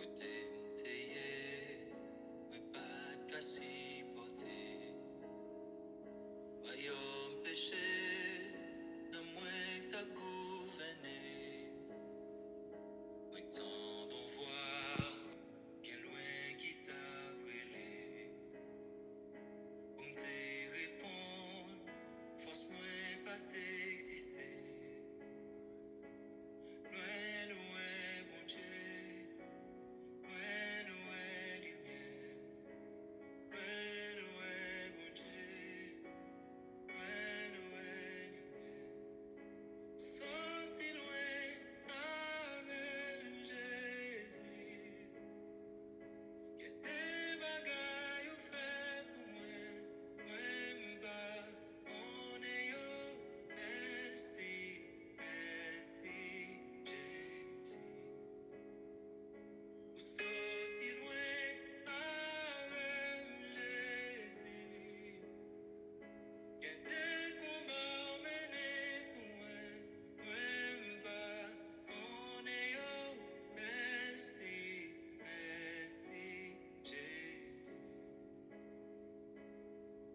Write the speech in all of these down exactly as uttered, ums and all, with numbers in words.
Kote m te ye, mwen pa t ka sipòte. Wayòm peche, nan mwen k t ap gouvène. Mwen tande yon vwa byen lwen ki t ap rele. Pou m te reponn, fòs mwen pa t egziste. Lwen, lwen, Bondye, lwen, lwen, limyè. Lwen, lwen, Bondye, lwen, lwen, limyè. Soti lwen avè m, Jezi. Gen de bagay ou fè pou mwen, mwen m pa konnen yo. Mèsi, mèsi, Jezi. Ou soti lwen avè m, Jezi. Gen de konba w mennen pou mwen, mwen m pa konnen yo. Mèsi, mèsi, Jezi.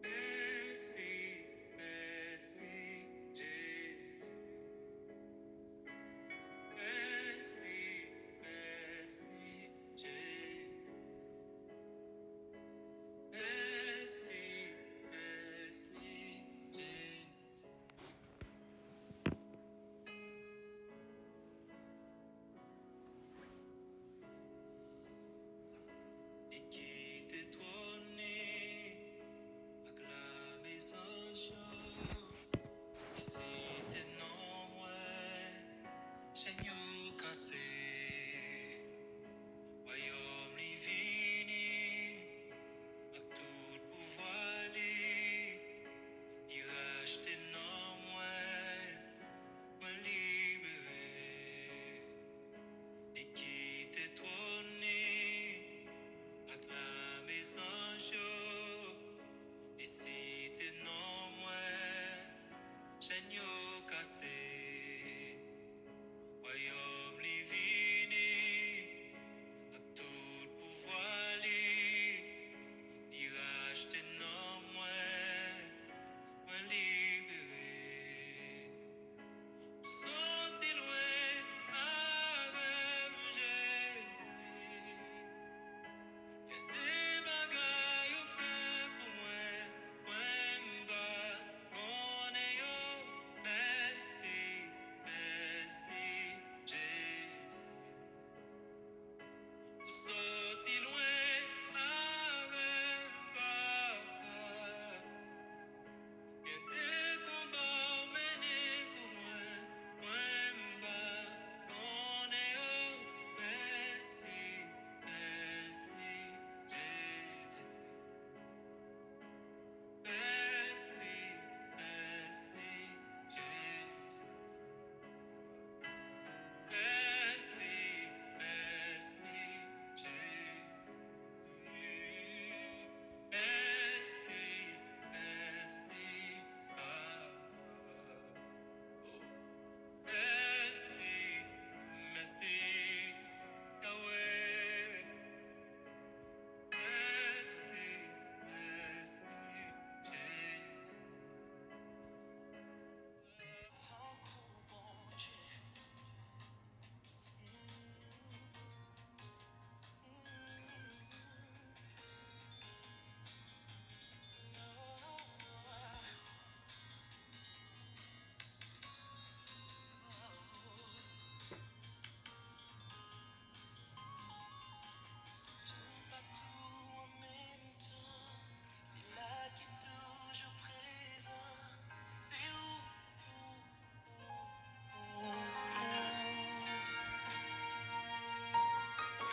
Mèsi, mèsi, Jezi. Mèsi, mèsi, Jezi. Mèsi, mèsi, Jezi. Li kite twòn li ak lame zanj yo. Li site non mwen, chèn yo kase. Wayòm li vini ak tout pouvwa li. Li rachte nanm mwen, mwen libere. Li kite twòn li ak lame zanj yo. Li site non mwen, chèn yo kase. Wayòm li vini ak tout pouvwa li. Li rachte nanm mwen, mwen libere. Ou soti lwen avè m, Jezi. Gen de bagay ou fè pou mwen, mwen m pa konnen yo. Mèsi, mèsi, Jezi. Ou soti lwen avè m, Papa. Gen de konba w mennen pou mwen, mwen m pa konnen yo. Mèsi, mèsi, Jezi. Mèsi, mèsi, Jezi. Mèsi, mèsi, Jezi. Mèsi, mèsi, Papa. Oh, mèsi, mèsi, Yahweh. Mèsi, mèsi, Jezi. Tankou Bondye. Toupatou an menm tan, se la ki toujou prezan, se ou.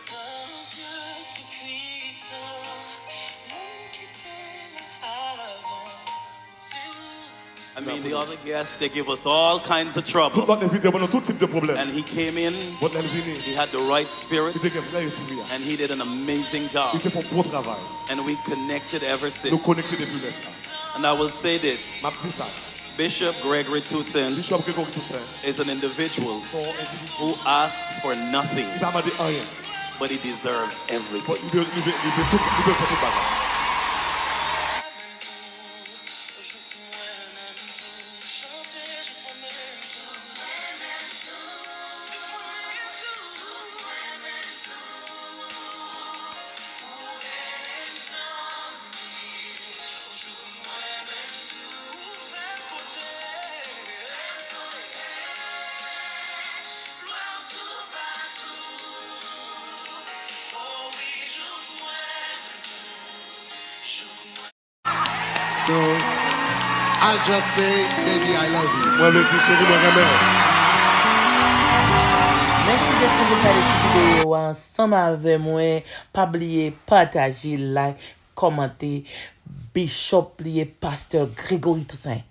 Bondye Toupisan, moun ki te la avan, se ou. I mean, the other guests, they give us all kinds of trouble. Tout lòt envite ban nou tout tip de pwoblèm. And he came in, But lè l vini, he had the right spirit, li te gen vrè espri a. And he did an amazing job. Li te fè yon bon travay. And we connected ever since. Nou konekte depi lè sa. And I will say this. M ap di sa. Bishop Gregory Toussaint Bishop Gregory Toussaint is an individual se yon endividi who asks for nothing. Ki pa mande anyen. But he deserves everything. But li dwe li dwe li dwe tout li dwe fè tout bagay. So, I'll just say, baby, I love you. Mwen vle di cheri mwen renmen w. Mèsi dèske w te gade ti videyo a ansanm avè mwen. Pa bliye pataje, like, kòmante. Bishop li ye, Pastè Gregory Toussaint.